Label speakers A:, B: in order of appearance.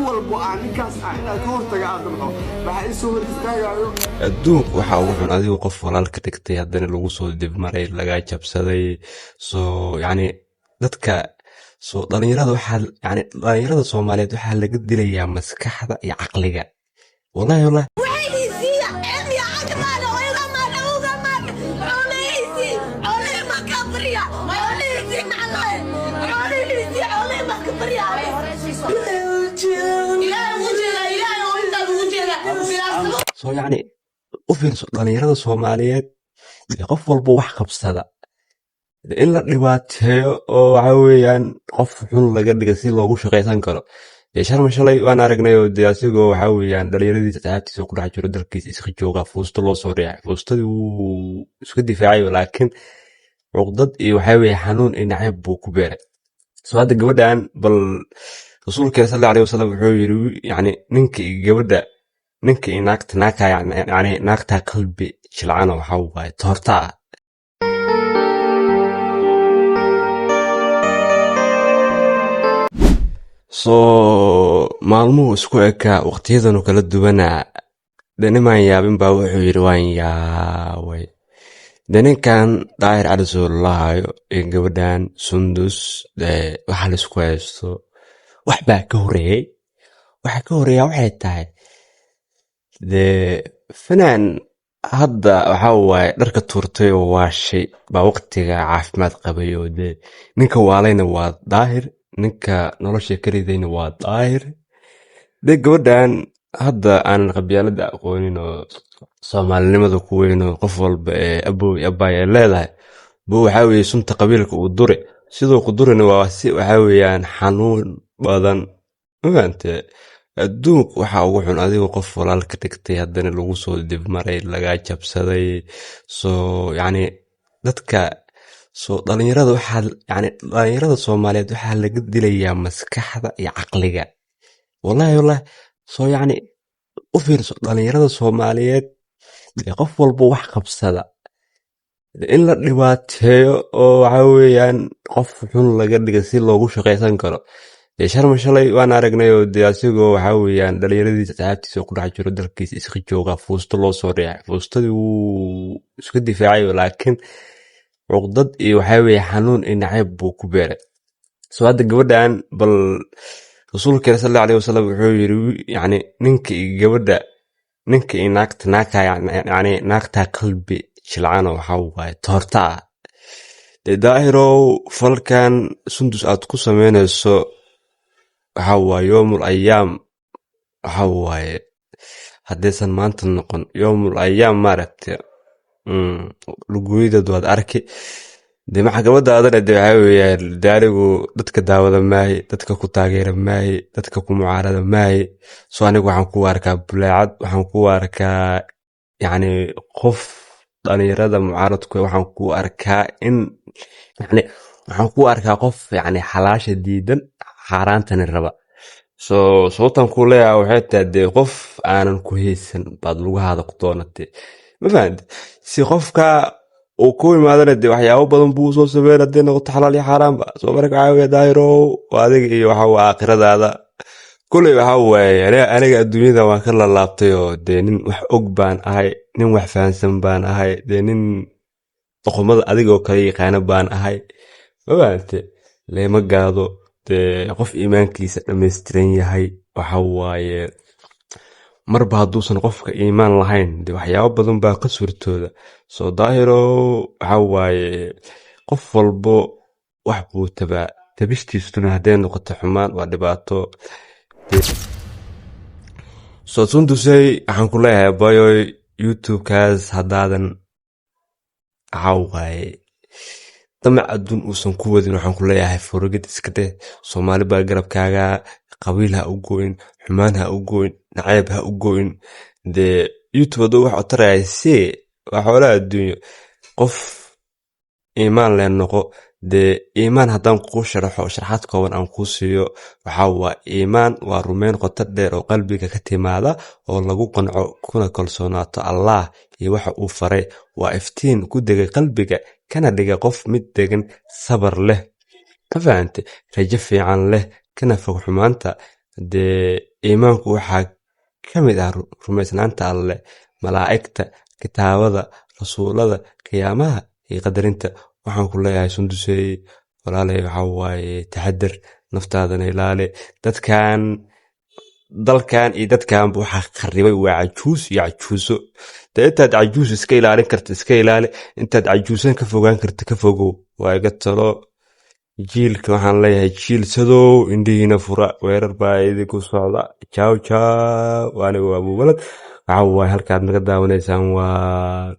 A: Walbo aan ninkaas ah inaan ka hortaga aan damco, waxaa isoo hor istaagayo.
B: Adduunka waxaa ugu xun adigu qof walaal ka dhigtay, haddana lagu soo dibmaray, lagaa jabsaday. Soo yacni dadka soo dhalinyarada, waxaa yani dhalinyarada Soomaaliyeed waxaa laga dilayaa maskaxda iyo caqliga, wallahi wallahi.
C: Waxaysiiya cilmiga cagmaale oygamaale ugamaale xoolihiisii, xoolihii ma ka barya, xoolihiisii naclaye, xoolihiisii, xoolihii ma ka barya. Ilaahay ugu jeeda, Ilaahay oo intaas ugu jeeda bilaasabo.
B: Soo yacni u fiirso dhalinyarada Soomaaliyeed, dee qof walba wax qabsada dee in la dhibaateeyo oo waxa weeyaan qof xun laga dhiga si loogu shaqaysan karo. Dee Sharma shalay waan aragnay oo dee asigoo waxa weeyaan dhalinyaradiisa, asxaabtiisa ku dhex jiro, dalkiisa iska jooga, fuusto loo soo riixay, fuustadii wuu iska difaacay, laakiin cuqdad iyo waxa weeye xanuun iyo nacayb buu ku beeray. Soo hadda gabadhan bal, rasuulkeena sal allahu alayhi wasalam wuxuu yiri, yani ninka iyo gabadha, ninka iyo naagta, naagta yani naagtaa qalbi jilcana waxa waaye toorta ah. Soo maalmuhu isku ekaa, waqtiyadanu kala duwanaa. De nimaan yaabin baa wuxuu yidhi waan yaabay. De ninkan Daahir Cali Soolalahayo iyo gabadhan Sundus, dee waxa laisku haysto wax baa ka horeeyey. Waxa ka horeeya waxay tahay dee fanaan hadda waxa waaye dharka tuurtay oo waashay baa waqtiga caafimaad qabay, oo dee ninka waalayna waa Daahir, ninka nolosha ka ridayna waa Daahir. Dee gabadhan hadda aanan qabyaalada aqoonin oo Soomaalinimada ku weyn oo qof walba ee abow iyo abaay ay leedahay buu waxaa weeye sunta qabiilka uu duri, siduu ku durina waa si waxaa weeyaan xanuun badan, ma fahante? Adduunka waxaa ugu xun adigu qof walaal ka dhigtay, haddana lagu soo dibmaray, lagaa jabsaday. Soo yacni dadka soo dhalinyarada, waxaa yani dhalinyarada Soomaaliyeed waxaa laga dilayaa maskaxda iyo caqliga, wallahi wallahi. Soo yacni u fiirso dhalinyarada Soomaaliyeed, dee qof walba wax qabsada dee in la dhibaateeyo oo waxa weeyaan qof xun laga dhiga si loogu shaqaysan karo. Dee Sharma shalay waan aragnay oo dee asigoo waxa weeyaan dhalinyaradiisa, asxaabtiisa ku dhex jiro, dalkiisa iska jooga, fuusto loo soo riixay, fuustadii wuu iska difaacay, laakiin cuqdad iyo waxa weeye xanuun iyo nacayb buu ku beeray. Soo hadda gabadhan bal, rasuulkeena sal allahu alayhi wasalam wuxuu yiri, yani ninka iyo gabadha, ninka iyo naagta, naagta yani naagtaa qalbi jilcana waxa waaye toorta ah. Dee Daahirow, falkan Sundus aad ku sameynayso waxa waaye yoomul ayaam, waxa waaye haddaysan maanta noqon yoomul ayaam, maaragtay, lugooyadad waad arki. Dee maxkamadaadana dee waxaa weeyaan dee anigu dadka daawada maahi, dadka ku taageera maahi, dadka ku mucaarada maahi. Soo anigu waxaan ku arkaa bulaacad, waxaan ku arkaa yacni qof dhalinyarada mucaaradku, waxaan ku arkaa in yani waxaan ku arkaa qof yacni xalaasha diidan, xaaraantani raba. So sababtan ku leeyahay waxay tahay dee qof aanan ku haysan baad lugahaada ku doonatay, ma fahamte? Si qofka uu ku imaadana dee waxyaabo badan buu soo sameyn, haddii noqoto xalaal iyo xaaraanba. Soo marka waxaa weeye Daahirow, waa adiga iyo waxa waa aakhiradaada. Kuley waxa waaye aniga adduunyada waan ka lalaabtay oo dee nin wax og baan ahay, nin wax fahansan baan ahay, dee nin doqomada adigoo kale yaqaana baan ahay, ma fahamte? Leema gaado. Dee qof iimaankiisa dhammaystiran yahay waxa waaye marba hadduusan qofka iimaan lahayn, dee waxyaabo badan baa ka suurtooda. Soo Daahirow, waxa waaye qof walbo wax buu tabaa, tabistiisuna hadday noqoto xumaan waa dhibaato. Soo Sundusey, waxaan ku leeyahay bayoy, YouTube-kaas haddaadan waxa waaye damac adduun uusan ku wadin, waxaan ku leeyahay furigid iska dheh. Soomaali baa garabkaaga. Qabiil ha u goyn, xumaan ha u goyn, nacayb ha u goyn. Dee YouTube hadduu wax u taraya si waa xoolaha adduunyo, qof iimaan leh noqo. Dee iimaan haddaan kuu sharaxo, sharaxaad kooban aan kuu siiyo, waxaa waa iimaan waa rumeyn qoto dheer oo qalbiga ka timaada oo lagu qanco kuna kalsoonaato Allah iyo waxa uu faray. Waa iftiin ku degay qalbiga, kana dhiga qof mid degan, sabar leh, ka fahante, rajo fiican leh, kana fog xumaanta. Dee iimaanku waxaa ka mid ah rumaysnaanta Alle, malaa'igta, kitaabada, rasuulada, qiyaamaha iyo qadarinta. Waxaan ku leeyahay Sunduseey, walaalay, waxaa waaye taxadar, naftaadana ilaali. Dadkan, dalkan iyo dadkanba waxaa kharibay waa cajuus iyo cajuuso. Dee intaad cajuus iska ilaalin karta iska ilaali, intaad cajuusan ka fogaan karta ka fogow. Waa iga talo. Jiilka waxaan leeyahay, jiil sadow, indhihiina fura, weerar baa idinku socda. Jaw jaw, anigu waa Abuubalad. Waxa waaye halkaad naga daawanaysaan waa